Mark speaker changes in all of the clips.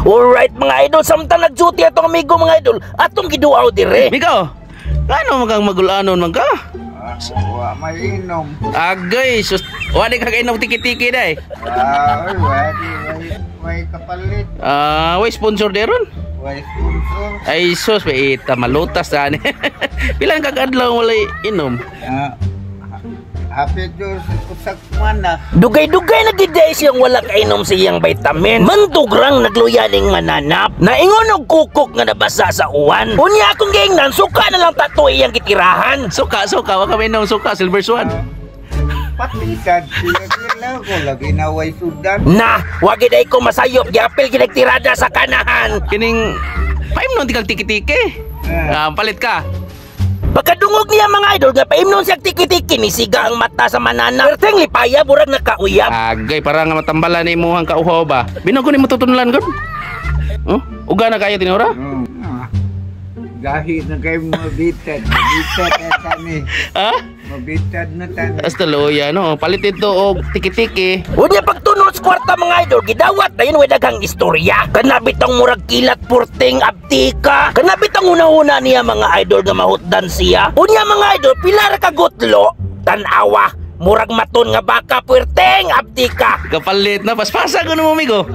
Speaker 1: Alright, mga idol, samtang nagduty atong amigo, mga idol, atong giduaw dire.
Speaker 2: Migo, ano man kang magulanon man ka?
Speaker 3: Ah, wa may inom.
Speaker 2: Agay, sus, wa di ka kainom tiki-tiki day.
Speaker 3: Ah, oy, wa di way kapalit.
Speaker 2: Ah, way sponsor deron.
Speaker 3: Way sponsor.
Speaker 2: Ay sus, may ita malutas ani. Pilang kag adlaw walay inom?
Speaker 3: Ah, happy Diyos usak man na.
Speaker 1: Dugay-dugay na gid day siyang wala kainom sa iyang vitamin. Mandugrang nagluya ning mananap. Naingon og kukok nga nabasa sa uwan. Unya akong giingnan, suka na lang tato iyang gitirahan.
Speaker 2: Suka, suka, wa kami inom suka, Silver Swan.
Speaker 3: Patisad sila sila ko lagi na way sudan.
Speaker 1: Na, wagi day ko masayop, giapil gid tirada sa kanahan.
Speaker 2: Kining paimnon ti kag tiki-tiki.
Speaker 3: Ah.
Speaker 2: Ah, palit ka.
Speaker 1: Pagkadungog niya, mga idol, nga paimnon siya tiki-tiki, ni siga ang mata sa manana. Perteng lipaya, burag nakauyab.
Speaker 2: Agay, para nga matambala ni imuhang kauhaw ba. Binog ko ni matutunlan gud. Oh, uga na kayo tinura?
Speaker 3: Ah. Gahi na kayo mabitad. Mabitad na tani.
Speaker 2: Ha?
Speaker 3: Mabitad na tani.
Speaker 2: Hasta loya no. Palit ito og tiki-tiki.
Speaker 1: Unya pagtunol sa kwarta, mga idol, gidawat na yun way daghang istorya. Kana bitong murag kilat purting abtika. Kana bitong una-una niya, mga idol, nga mahutdan siya. Unya, mga idol, pila ra ka gutlo, tan-awa, murag maton nga baka puwerteng abtika.
Speaker 2: Kapalit na paspasa ko mo, amigo.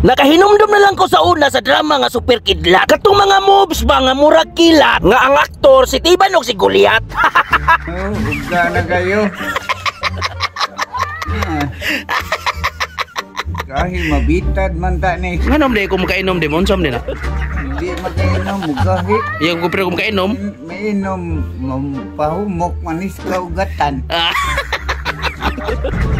Speaker 1: Nakahinumdum na lang ko sa una sa drama nga Super Kidlat. Katong mga moves ba nga murag kilat nga ang aktor si Tiban og si Goliath.
Speaker 3: Oh, uga na kayo. Ah. Gahi mabitad man tani.
Speaker 2: Nganom di ko makainom di mo unsa man di na?
Speaker 3: Hindi makainom, gahi.
Speaker 2: Yung ko pero ko makainom.
Speaker 3: May inom, pahumok manis ka ugatan.
Speaker 2: Ah.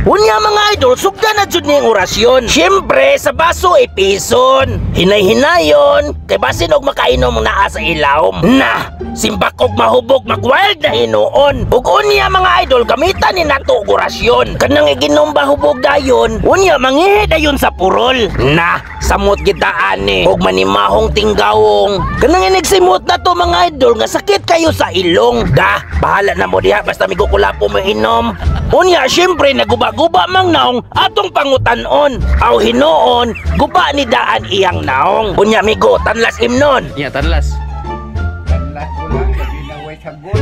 Speaker 1: Unya, mga idol, sugda na jud niyang orasyon. Siyempre, sa baso ipison. Hinay-hinayon, kay basin og makainom ang naa sa ilawom. Na, simbak og mahubog, mag-wild na hinuon. Ug unya, mga idol, gamitan ni nato og orasyon. Kanang iginom ba hubog dayon, unya mangihi dayon sa purol. Na, samot kita ani, ug manimahong tinggawong. Kanang inigsimot na to, mga idol, nga sakit kayo sa ilong. Da, bahala na mo diha basta migukulapo mo inom. Unya, syempre, naguba-guba mang naong atong pangutanon. Aw hinuon, guba ni daan iyang naong. Unya, migo, tanlas imnon.
Speaker 2: Ya, tanlas.
Speaker 3: Tanlas ko lang, lagi na way sagol.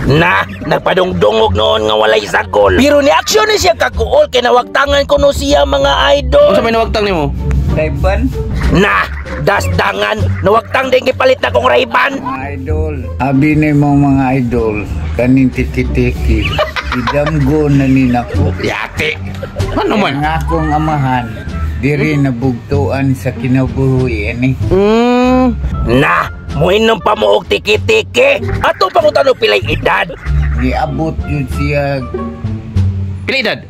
Speaker 1: Na, nagpadungdungog noon nga walay sagol. Pero ni aksyon ni siya kaguol kay nawagtangan ko no siya, mga idol.
Speaker 2: Unsa may nawagtang nimo?
Speaker 3: Ray-Ban,
Speaker 1: Na, dasdangan, nawagtang din gipalit na kong Ray-Ban.
Speaker 3: Mga idol. Abi ni mo mga idol, kaning tiki-tiki. Idamgo na ni nako.
Speaker 2: Yati. Ano man?
Speaker 3: Ang akong amahan, diri nabugtuan sa kinabuhi ani.
Speaker 1: Na, muinom pa mo og tiki-tiki. Ato pangutan og pilay edad.
Speaker 3: Niabot yun siya
Speaker 2: Pila edad?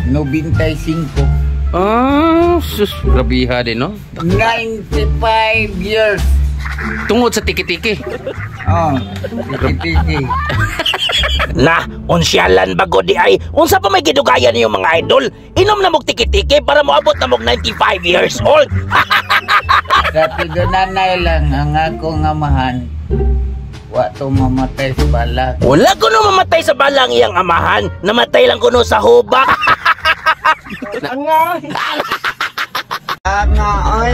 Speaker 3: 95.
Speaker 2: Ah, sus, grabiha din no.
Speaker 3: 95 years.
Speaker 2: Tungod sa tiki-tiki.
Speaker 3: Oh, tiki-tiki.
Speaker 1: Na, unsyalan bago di ay, unsa pa may gidugayan niyo, mga idol? Inom na mog tiki-tiki para moabot na mog 95 years old.
Speaker 3: Sa pidonanay lang ang akong amahan. Wa to mamatay sa balak.
Speaker 1: Wala ko no mamatay sa balang iyang amahan. Namatay lang kuno sa hubak.
Speaker 3: Nga oy.